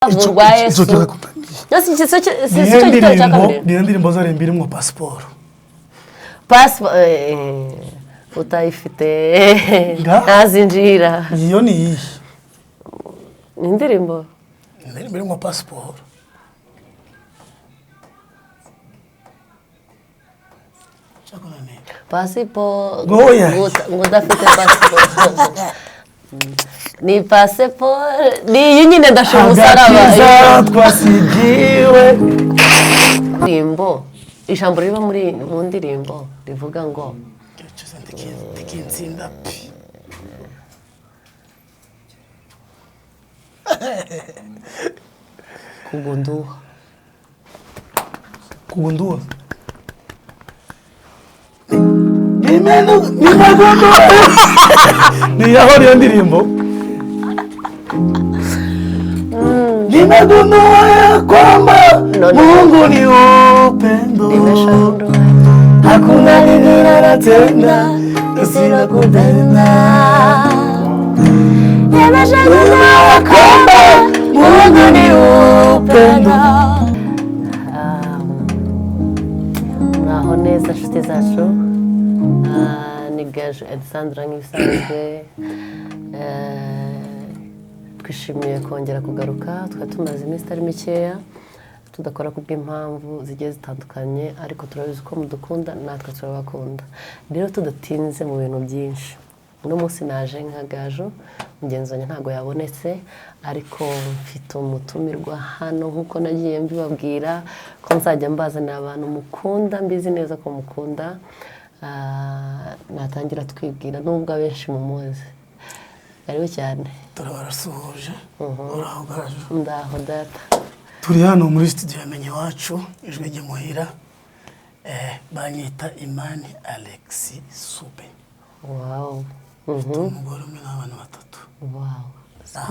Rwa Yesu. Niyo ndirimbo, niyo ndirimbo zaremba irimo pasiporo. Pasiporo utayifite ntazinjira. Iyo ni iyihe? Ni indirimbo? Indirimbo irimo pasiporo. Pasiporo ngo udafite pasiporo. Ni pasiporo ni iyi nyine ndashima umusaraba. Agakiza twasigiwe. Indirimbo, ijambo riba muri mu ndirimbo rivuga ngo ndikinsinda pi. Kugundua. Kugundua. Nimegundua. Ni yaho niyo ndirimbo. Nimegundua ya kwamba Mungu ni upendo. Hakuna lingine anatenda lisilokupenda. Nimeshagundua ya kwamba Mungu ni upendo. Muraho neza nshuti zacu. Ni Gaju and Sandra nk'ibisanzwe. Twishimiye kongera kugaruka, twari tumaze iminsi itari mikeya tudakora kubw'impamvu zigiye zitandukanye, ariko turabizi ko mudukunda natwe turabakunda. Rero tudatinze mu bintu byinshi, uno munsi naje nka Gaju, mugenzi wanjye ntabwo yabonetse, ariko mfite umutumirwa hano nk'uko nagiye mbibabwira ko nzajya mbazanira abantu mukunda, mbizi neza ko mukunda. Natangira twibwira nubwo abenshi mumuzi. Karibu cyane. Turabarasuhuje. Uraho Gaju. Ndaho data. Turi hano muri studio ya Menya Iwacu, ijwi ry'imuhira. Banyita Imani Alexis Sube. Wow. Umugore umwe n'abana batatu. Wow.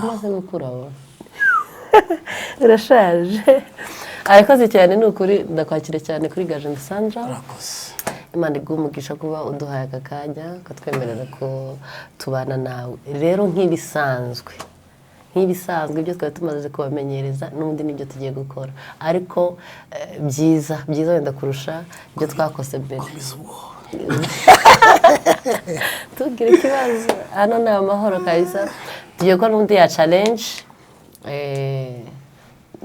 Umaze gukura wowe. Urashaje. Arakoze cyane ni ukuri, ndakwakira cyane kuri Gaju and Sandra. Urakoze. Imana iguhe umugisha kuba uduhaye aka kanya ukatwemerera ko tubana nawe. Rero nk'ibisanzwe ibyo twari tumaze kubamenyereza n'ubundi nibyo tugiye gukora, ariko byiza byiza wenda kurusha ibyo twakose mbere. Tugire ikibazo hano ni amahoro kabisa. Tugiye gukora n'ubundi ya challenge,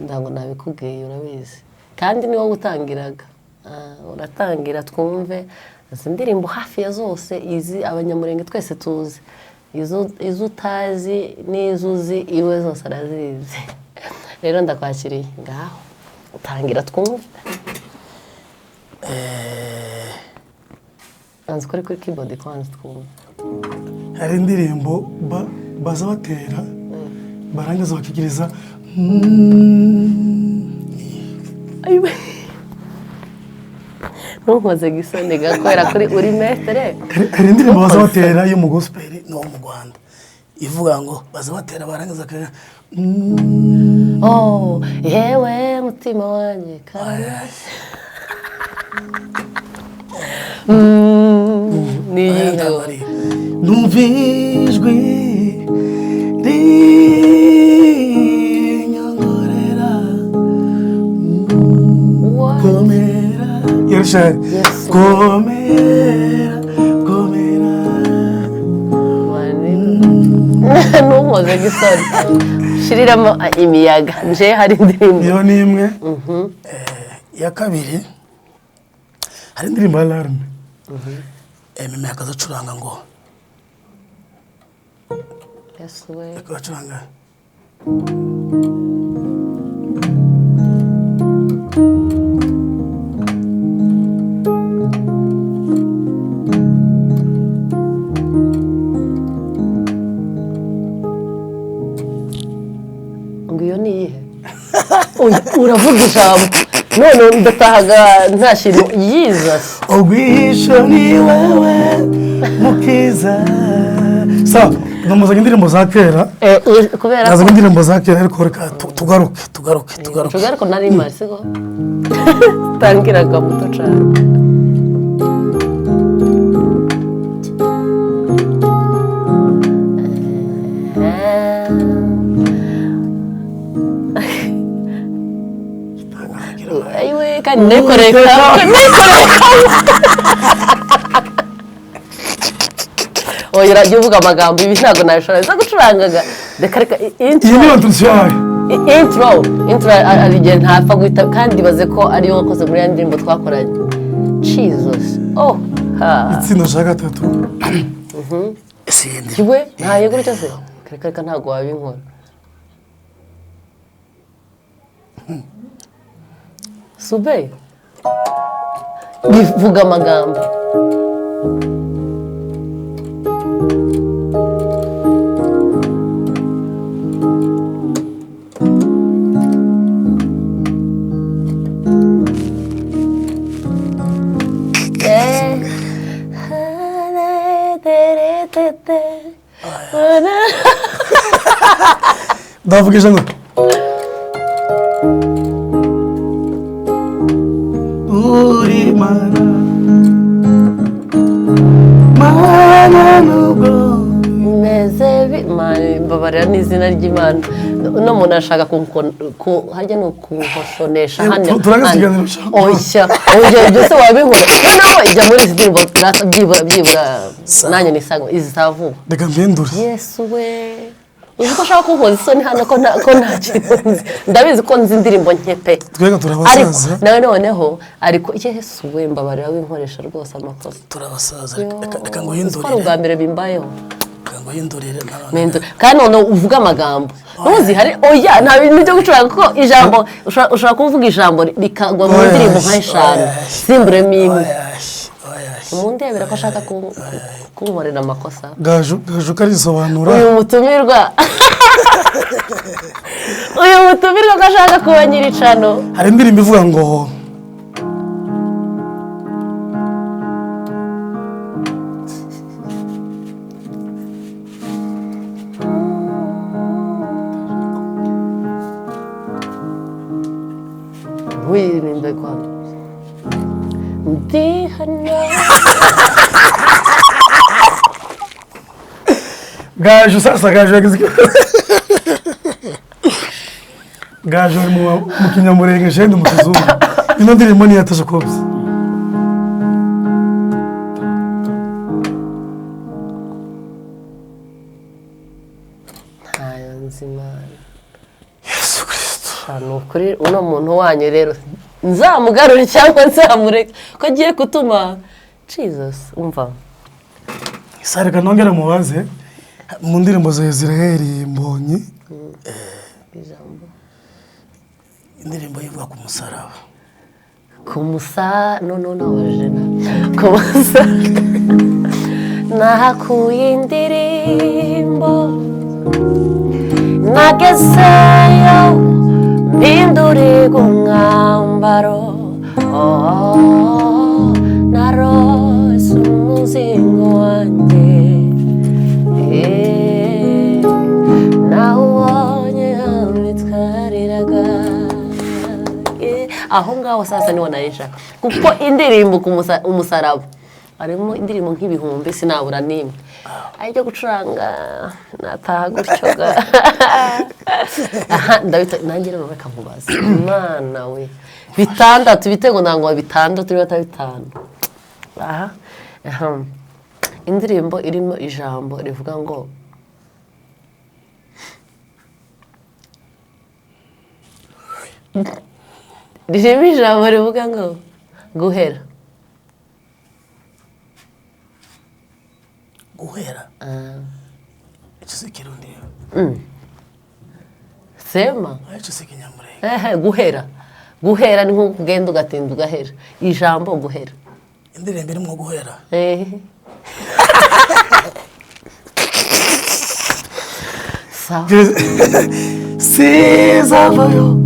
ntabwo nabikubwiye urabizi, kandi ni wowe utangiraga. Uratangira twumve izi ndirimbo hafi ya zose, izi abanyamurenge twese tuzi, izo utazi n'izo uzi iwe zose arazizi. Rero ndakwakiriye, ngaho utangira twumve. Nzi ko kuri keyboard kwanza twumve. Hari indirimbo baza batera barangiza bakigiriza. Ayiwe. Ntunkoze gisoni kubera kuri uri metere. Hari indirimbo baza batera yo mu gospel no mu Rwanda ivuga ngo baza batera barangiza akaya. Oh, yewe mutima wanjye karame. Ni numva ijwi rinyongorera komera. Yerusalemu komera komera. Ntunkoze gisoni, shiriramo imiyaga nje. Hari indirimbo iyo ni imwe. Iya kabiri hari indirimbo ya Alarme. Mimi akazacuranga ngo akacuranga ngo iyo ni iyihe? Uravuga ijambo none ndatahaga nta kintu. Jesus ubwisho ni wewe mukiza. Sawa, namuzanye indirimbo za kera. Kubera nazanye indirimbo za kera, ariko reka tugaruke tugaruke tugaruke tugaruke. Nari mari siko tangiraga muto cyane. Mbwira. Ayiwe, kandi nayikoreye nayikoreye. Oya, urajya uvuga amagambo, ibi ntabwo nabishobora biza gucurangaga. Reka, reka. Iyi ni introduction yayo. Intro hari igihe ntapfa guhita, kandi ibaze ko ariyo wakoze muri ya ndirimbo twakoranye. Jesus, oh ha. Itsinda cya gatatu sindi. Kiwe ntayo gutyo se? Reka, reka, ntabwo wabinkora. Sube bivuga amagambo. Ndavuga ijambo uri mana mana nubwo Meze mbabarira n'izina ry'Imana, uno muntu ashaka harya ni ukunkoshonesha hano. Turangiza Hano. ikiganiro cyawe. Oya, oya, ibyo se wabinkora? Noneho ijya muri izi ndirimbo byibura, byibura nanjye nisanga izi za vuba. Reka mpindure. Yesu we, uzi ko ashaka kunkoza isoni hano, ko nta kintu nzi? Ndabizi ko nzi indirimbo nke pe. Twega Ariko turabasaza. Nawe noneho, ariko Yesu we, mbabarira winkoresha rwose amakosa. Turabasaza, reka Uzi ko ari nguhindurire. ubwa mbere bimbayeho. Reka nguhindurire ntabandi. Mpindura. Kandi noneho uvuga amagambo ntuzi hari. Oya, nta bintu byo gucuranga, kuko ijambo ushobora kuvuga ijambo rikagwa mu Oya, ndirimbo nka eshanu, oya. simburemo imwe. Oya, oya. Mundebera ko ashaka kunkorera amakosa. Gaju, gaju karisobanura. Uyu mutumirwa ko ashaka kuba nyiricano. Hari indirimbo ivuga ngo Wirinda kwa ndi hano. Gaju sasa, gaju yagize ikibazo. Gaju ari mu Kinyamurenge, shende mu Kizungu. Ino ndirimbo ni iya Tasha Cobbs. Ntayo nzi, Imana. Yesu Kristo. Ni ukuri, uno muntu wanyu rero nzamugarure cyangwa nzamureke, ko agiye gutuma Jesus umva. Isa, reka nongere mubaze mu ndirimbo za Israel Mbonyi. Ijambo. Indirimbo ivuga ku musaraba. Ku musa no no no wajena ku musa nahakuye indirimbo, nagezeyo mpindurirwa umwambaro, oh, narose umuzingo wanjye. Nawubonye amitwariraga. Aho ngaho sasa niho nari nshaka, kuko indirimbo ku umusaraba harimo indirimbo nk'ibihumbi, sinabura n'imwe. Aribyo gucuranga nataha gutyo ga. Aha ndabita nanjye rero reka nkubaze, Imana we, bitandatu ibitego ntabwo bitandatu niba atari bitanu. Aha, aha. Indirimbo irimo ijambo rivuga ngo ririmo ijambo rivuga ngo guhera. Guhera? Icyo si Kirundi. Sema. Icyo si Kinyamurenge. Ehe, guhera, guhera ni nko kugenda ugatinda ugahera, ijambo guhera. Indirimbo irimo guhera? Ehe. Sawa. Sizavayo.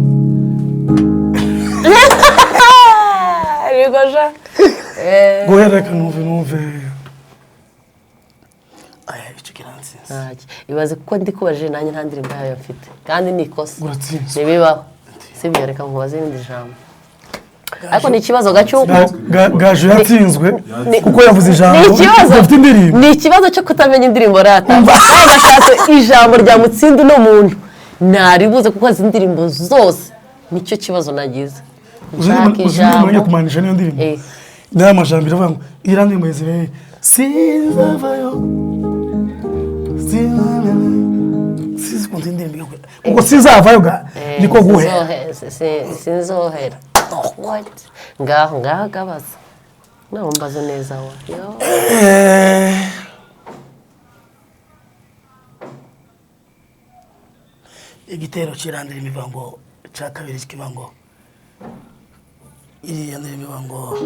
Yego ja. Guhera, reka numve. Aya, icyo kiransinze. Ntacyo. Ibaze kuko ndi kubajije nanjye nta ndirimbo yayo mfite, kandi ni ikosa. Uratsinzwe. Ntibibaho, sibyo? Reka nkubaze irindi jambo, ariko ni ikibazo gacyuko Gaju yatsinzwe kuko yavuze ijambo Ni ikibazo. udafite indirimbo. Ni ikibazo cyo kutamenya indirimbo rata. Nashatse ijambo ryamutsinda uno muntu, ntaribuze kuko azi indirimbo zose. Nicyo kibazo nagize. Nshaka ijambo. Uzi kumanisha niyo ndirimbo. Naya majambo iravuga ngo iriya ndirimbo yizire sinzavayo. Sinzi indirimbo kuko sinzavayo ga niko guhera. Sinzohera. What? Ngaho ngaho gabaza. Nawe mbaze neza wa. Igitero cy'irandira imivango cya kabiri kivango iriya ndirimbo ivuga ngo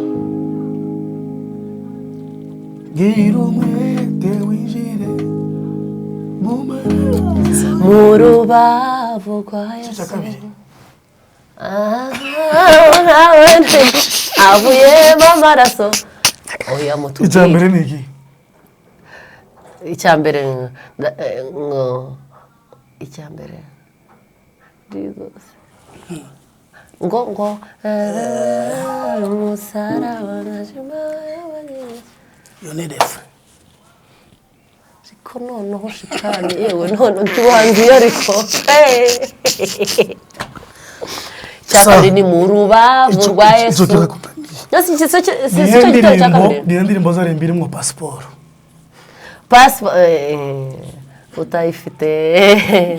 gira umwete winjire mu maraso mu rubavu rwa Yesu. Avuyemo amaraso. Oya mutubwire. Icya mbere ni iki? Icya mbere ngo icya mbere Jesus ngo ngo umusaraba iyo ni refe. Ariko noneho shitani yewe none ntiwangiye ariko cyakabiri ni mu rubavu rwa Yesu. Niyo ndirimbo zaremba irimo pasiporo. Utayifite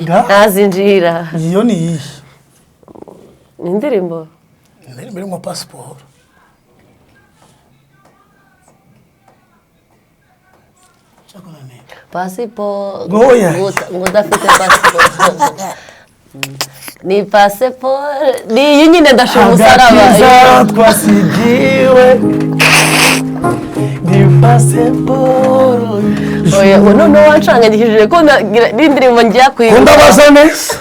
ntazinjira. Iyo ni iyihe? Ni indirimbo? Indirimbo irimo pasiporo. Pasiporo ngo udafite pasiporo ni pasiporo ni iyi nyine ndashima umusaraba. Agakiza twasigiwe ni pasiporo. Oya noneho wanshanganyikishije ko n'indirimbo njya kwibuka. Ndabaza neza.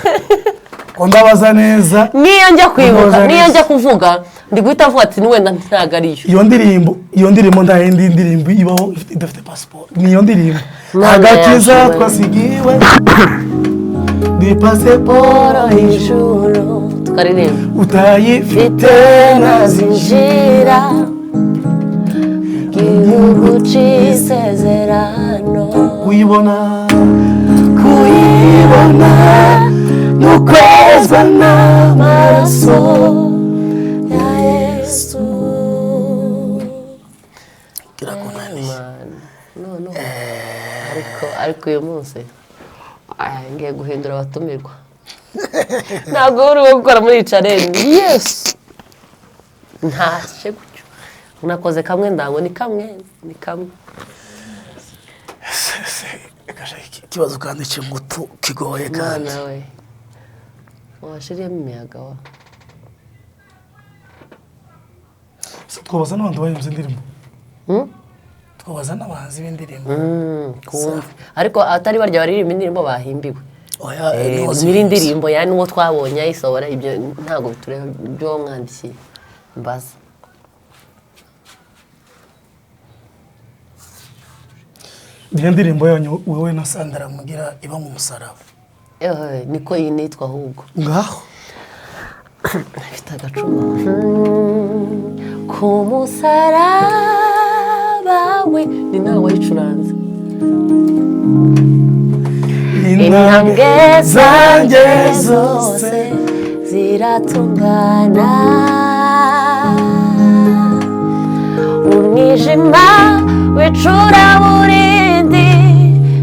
Ndabaza neza. Niyo njya kwibuka, niyo njya kuvuga ndi guhita mvuga ati wenda ntabwo ariyo. Iyo ndirimbo nta yindi ndirimbo ibaho idafite pasiporo. Niyo ndirimbo. Agakiza twasigiwe ni pasiporo y'ijuru. Tukaririmba. Utayifite ntazinjira gihugu cy'isezerano. Kuyibona kuyibona nukwezwa n'amaraso ya Yesu. Kirakunaniye. No ariko uyu munsi ngiye guhindura abatumirwa. Ntabwo uri gukora muri iyi challenge. Yes. Ntashye gutyo. Nakoze kamwe ndango ni kamwe ni kamwe. Ikibazo kandi cy'ingutu kigoye kandi. Nawe washiriyemo imiyaga wa. Twabaza n'abantu bahimbye indirimbo. Twabaza n'abahanzi b'indirimbo. Ariko atari barya baririmba indirimbo bahimbiwe. Nyiri indirimbo yani n'uwo twabonye ayisohora ibyo ntabwo bitureba ibyo wamwandikiye mbaza. Niyo ndirimbo yanyu wowe na Sandra mugira iba mu musaraba. Niko iyi nitwa ahubwo. Ngaho. Ifite agacuma. Ku musaraba we ni nawe wayicuranze. Intambwe zanjye zose ziratungana. Umwijima w'icuraburindi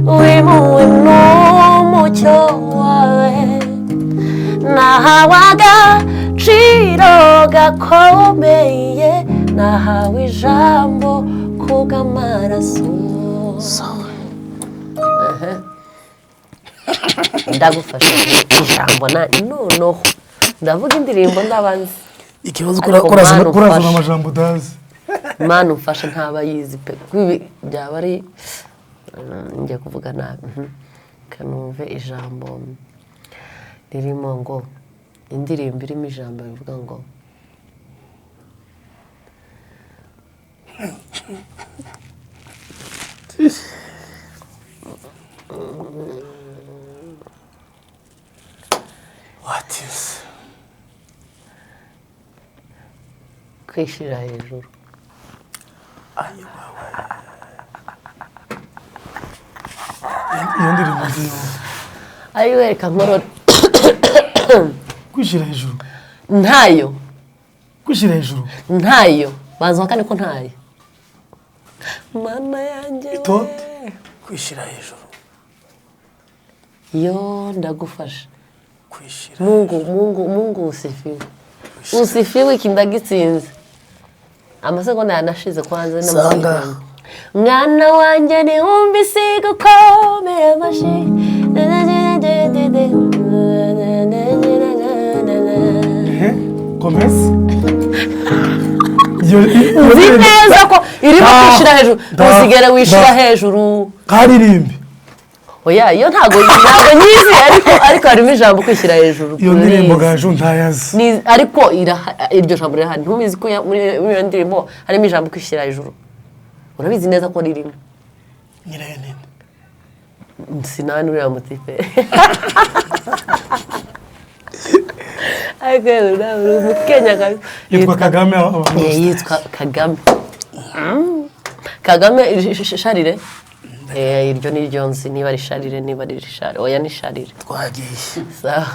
wimuwe n'umucyo wawe. Nahawe agaciro gakomeye, nahawe ijambo kubw'amaraso. Ndagufasha ijambo na noneho ndavuga indirimbo ndabanza. Ikibazo kurazana amajambo utazi. Mana umfasha ntabayizi pe byaba ari ngiye kuvuga nabi. Kanumve ijambo ririmo ngo indirimbo irimo ijambo rivuga ngo What is kwishyira hejuru. Iyo ndirimbo nziza. Ayiwe reka nkorore. Kwishyira hejuru. Ntayo. Kwishyira hejuru. Ntayo, banza uhakane ko ntayo. Mana yanjye we. Itonde. Kwishyira hejuru. Yo, ndagufasha. Kwishyira. Mungu, Mungu, Mungu usifiwe, usifiwe. Iki ndagitsinze, amasegonda yanashize kwanza. Sanga. Mwana wanjye, niwumva isiga ukomeye amashyi. Ehe, komeza. Nzi neza ko irimo kwishyira hejuru. Ntusigere wishyira hejuru. Karirimbe. Oya, iyo ntago nyizi, ariko harimo ijambo kwishyira hejuru. Iyo ndirimbo Please. Gaju ntayazi. Ariko iryo jambo rirahari. Ntubizi ko muri iyo ndirimbo harimo ijambo kwishyira hejuru? Urabizi neza ko ririmo. Nyirayo ninde? Sinani uriya mutipe, ariko yewe nawe uri umukenya kabisa. Yitwa Kagame abantu. Yitwa Kagame. Kagame Sharire. Iryo ni ryo nzi, niba ari Sharire, niba ari Sharire, oya, ni Sharire. Twagiye. Sawa,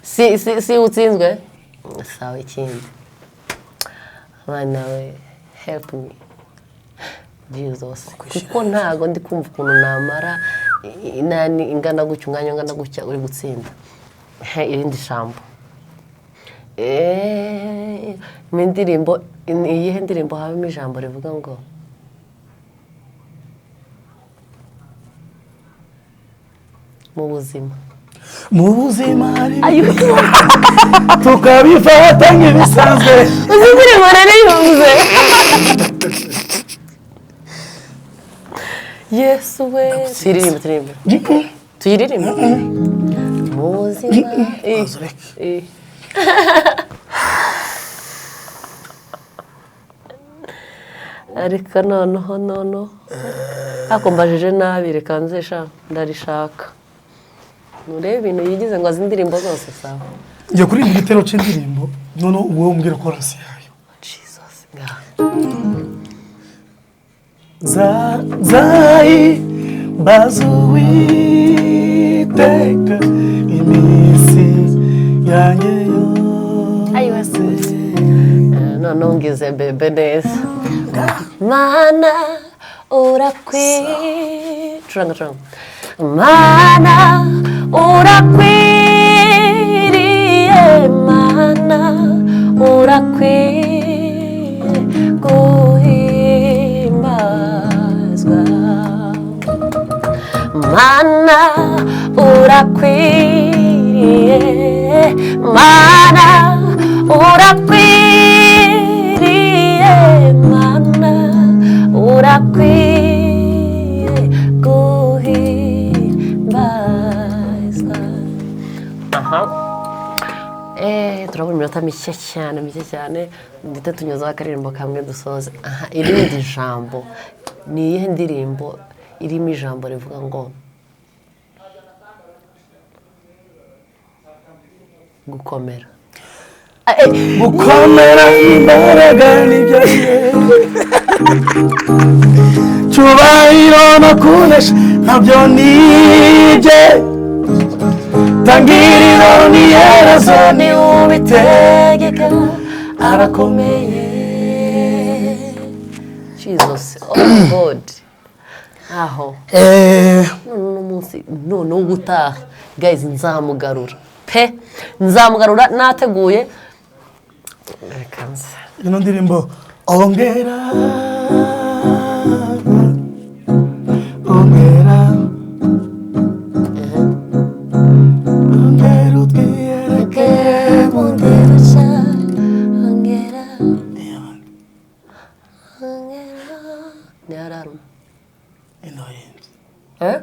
si utsinzwe, sawa. Ikindi, bana we, help me Jesus, kuko ntago ndi kumva ukuntu namara inani ingana gutya, umwanya ungana gutya uri gutsinda. He, irindi jambo. Mu indirimbo, ni iyihe ndirimbo habamo ijambo rivuga ngo mu buzima? Mu buzima hari Ayo. tukabifata nk'ibisanzwe. Uzi indirimbo rero yumve. Yesu we, tuyiririmbe, tuyiririmbe, tuyiririmbe mu buzima. Banza ureke. Ariko noneho ariko mbajije nabi, reka nze sha ndarishaka. Nurebe ibintu yigize ngo azi indirimbo zose, sawa. Ngiye kuririmba igitero cy'indirimbo, noneho wowe umbwira chorus yayo. Jesus, ngaha. Za zayi bazuwiteka iminsi yanjye yose. Noneho ngize bebe neza. Mana urakwiye, curanga, curanga. Mana urakwiriye, Mana urakwiye guhimbazwa, Mana urakwiriye, Mana urakwiriye, Mana urakwiye guhimbazwa. Aha. Turabona iminota mike cyane, mike cyane, ndetse tunyuzeho akaririmbo kamwe dusoze. Aha, irindi jambo, ni iyihe ndirimbo irimo ijambo rivuga ngo gukomera? Gukomera, imbaraga nibyo, cyubahiro no kunesha nabyo nibye, tangiriro n'iherezo ni ubitegeka, arakomeye. Jesus, oh God, aho. None uno munsi, none ubutaha guys, nzamugarura pe, nzamugarura nateguye. Reka nze. Ino ndirimbo, ongera, ongera, ongera utwiyereke. Ongera, ongera, ongera, ni Alarm. Ino yindi. Eh?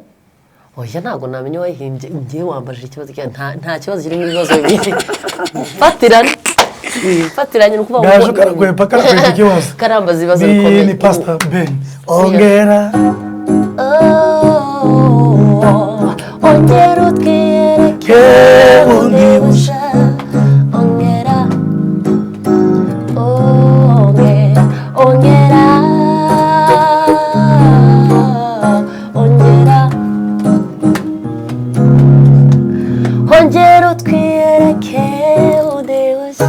Oya, ntabwo namenya uwayihimbye. Ngewe wambajije ikibazo nta kibazo kirimo ibibazo bibiri fatiranye, fatiranye, ni ukuvuga Gaje karakwepa, karakwepa ikibazo. Karambaza ibibazo Ni bikomeye. Ni Pastor Ben, ongera. Oh, ongera utwiyereke Ke bundi bushya, ongera, ongera, ongera, ongera, ongera utwiyereke bundi bushya,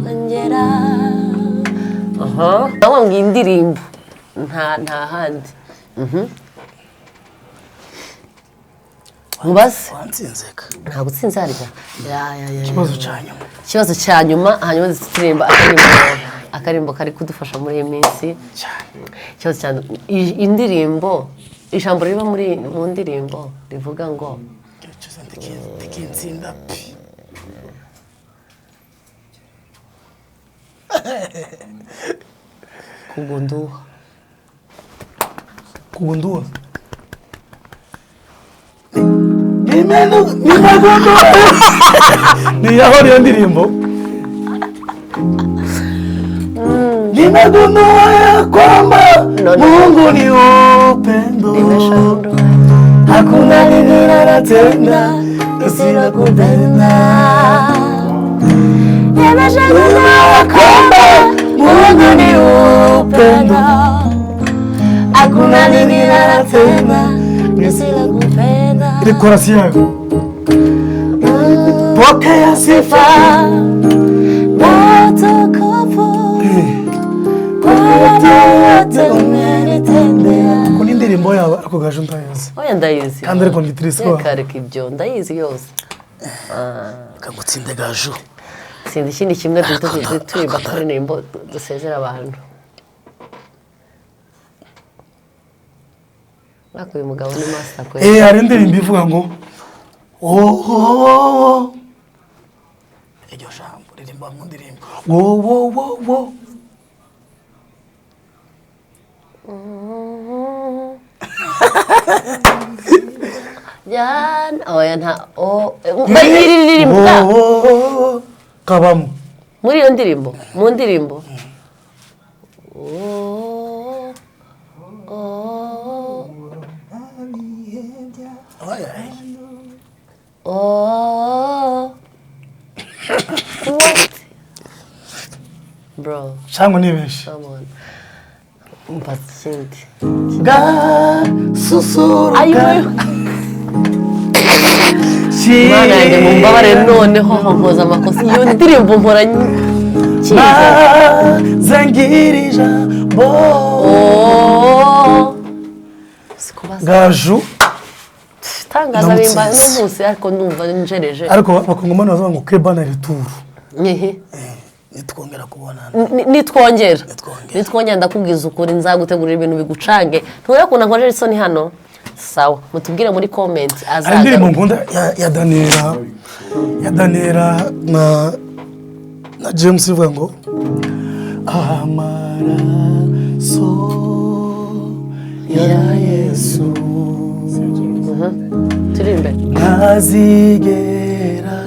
ongera. Nawe ngo indirimbo nta handi. Mubaze. Wansinzeka. Ntabwo utsinze harya. Ya. Ikibazo cya nyuma. Ikibazo cya nyuma, hanyuma turirimba akarimbo kari kudufasha muri iyi minsi. Ikibazo cya nyuma, indirimbo, ijambo riba muri mu ndirimbo rivuga ngo Ndikinsinda pi. Kugundua. Kugundua. Nimegundua. Ni yaho niyo ndirimbo. Nimegundua ya kwamba Mungu ni upendo. Hakuna lingine tena nisilokupenda. Nimegundua kwamba Mungu ni upendo. Hakuna lingine tena nisilokupenda. Ile chorus yako. Pokea sifa na utukufu kwa yote umenitendea. Kuna indirimbo yawe ariko gaje ndayizi. Oya ndayizi. Kandi ariko ngitrisi kwa. Reka ibyo ndayizi yose. Kagutsinde Gaju. Sindi ikindi kimwe turirimba akaririmbo dusezera abantu. Ariko uyu mugabo ni master kwe. Hari indirimbo ivuga ngo oh. Iryo jambo ririmba mu ndirimbo. Wo wo wo wo. Jan, oya nta o bayiririmba. Wo kabamo. Muri iyo ndirimbo, mu ndirimbo. Oh. Oh. Oh. What? Bro. Cyangwa nibeshi. Come on. Mpatsinti. Ga susuruka. Ayo. Mana yanjye mumbabare noneho nkoza amakosa. Iyo ndirimbo mpora nkiza. Zangirija bo. Oh. Sikubaza. Gaju. Tangaza bimba n'umunsi ariko ndumva njereje. Ariko bakongomani bavuga ngo kebana retour. Ehe. Nitwongera kubonana. Nitwongera. Nitwongera ndakubwiza ukuri nzagutegurira ibintu bigucange. Ntuye kuna nkojeje isoni hano. Sawa, mutubwire muri comment azaga. Indirimbo nkunda ya Daniela. Ya Daniela na James ivuga ngo amaraso ya Yesu. Turirimbe. Ntazigera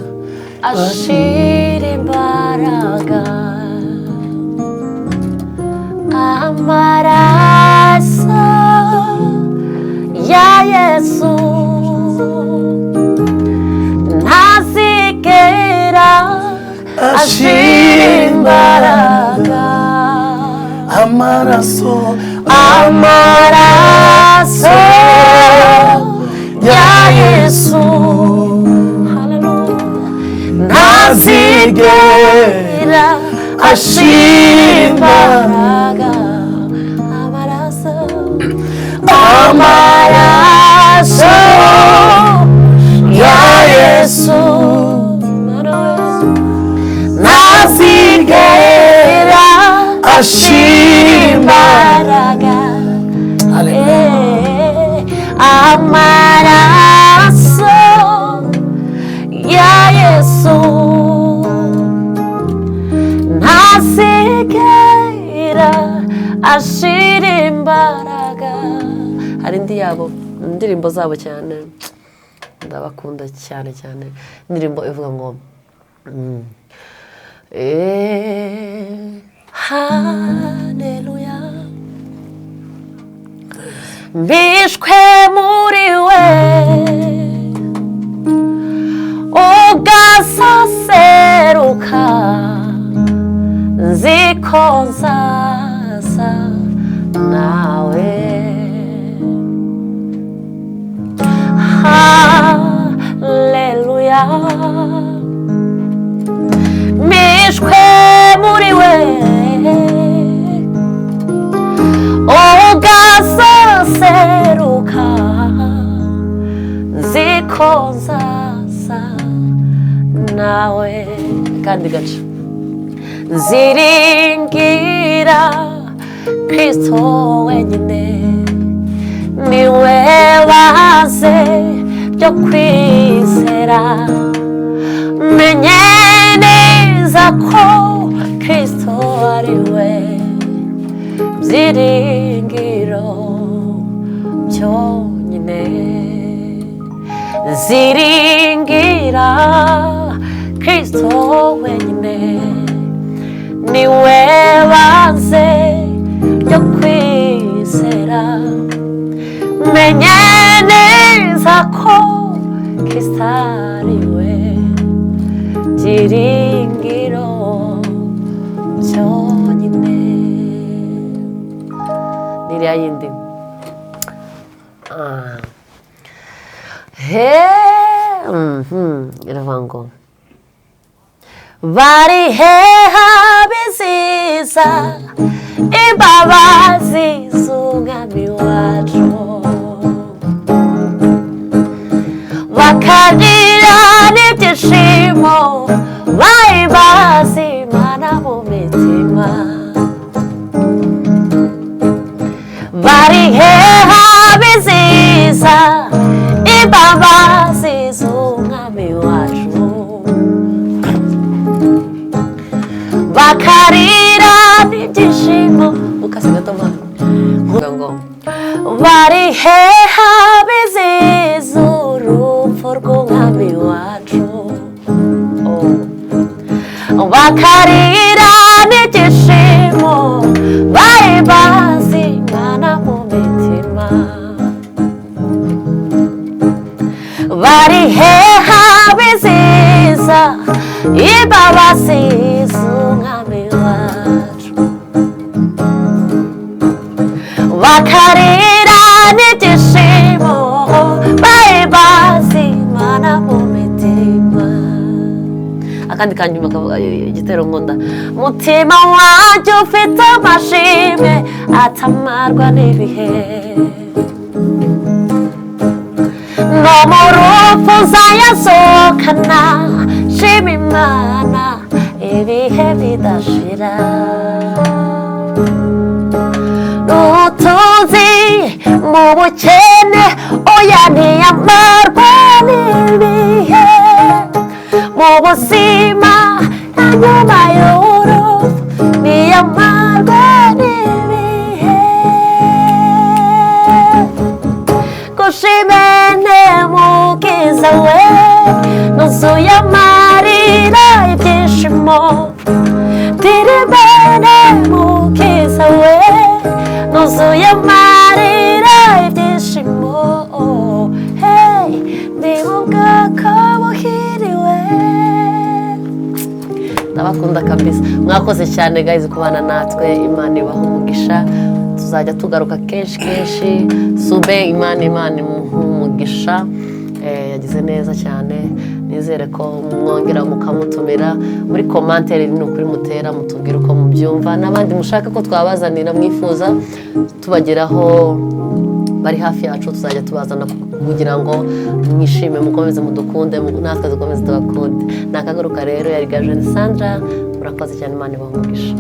ashira imbaraga amaraso ya Yesu ntazigera ashira imbaraga amaraso amaraso ya Yesu. Hallelujah. Ntazigera ashira imbaraga amaraso amaraso ya Yesu ntazigera ashira imbaraga amaraso ya Yesu ntazigera ashira imbaraga. Hari indi yabo indirimbo zabo cyane ndabakunda cyane cyane indirimbo ivuga ngo haleluya mbishwe muri we ugasaseruka nziko nzaza nawe. Haleluya mbishwe muri we Kandi gace: nziringira Kristo wenyine, niwe baze byo kwizera. Menye neza ko Kristo ari we byiringiro byonyine. Nziringira Kristo wenyine, niwe baze ryo kwizera. Menye neza ko Kristo ari we byiringiro byonyine. N'iriya yindi. Ah. He, iravuga ngo: bari heha biziza imbabazi z'Umwami wacu, bakarira n'ibyishimo, bahimbaza Imana mu mitima. Bari heha biziza imbabazi z'Umwami wacu, bakarira n'ibyishimo. Ukase gato mwana. Mvuga ngo: bari heha biziza urupfu rw'Umwami wacu, Oh. Bakarira n'ibyishimo, bahimbaza Imana mu mitima. Bari heha biziza imbabazi z'Umwami wacu, bakarira n'ibyishimo, bahimbaza Imana mu mitima. Akandi kanyuma kavuga igitero nkunda: mutima wanjye ufite amashimwe atamarwa n'ibihe, no mu rupfu nzayasohokana, shima Imana ibihe bidashira. N'ubutunzi mu bukene, oya ntiyamarwa n'ibihe, mu buzima na nyuma y'urupfu ntiyamarwa n'ibihe. Gushimene mukiza we, nuzuye amarira ibyishimo. Tiribene mukiza we, nuzuye amarira ibyishimo. Hey, ndi mu bwoko buhiriwe. Ndabakunda kabisa, mwakoze cyane guys kubana natwe. Imana ibaha umugisha, tuzajya tugaruka kenshi kenshi. Sube, Imana imuha umugisha. Yagize neza cyane, nizere ko mwongera mukamutumira. Muri commentaire ni ukuri mutera mutubwira uko mubyumva, n'abandi mushaka ko twabazanira mwifuza tubageraho bari hafi yacu, tuzajya tubazana kugira ngo mwishime, mukomeze mudukunde, natwe dukomeze tubakunde. Nakagaruka rero, yari Gajeni Sandra. Murakoze cyane, Imana ibahe umugisha.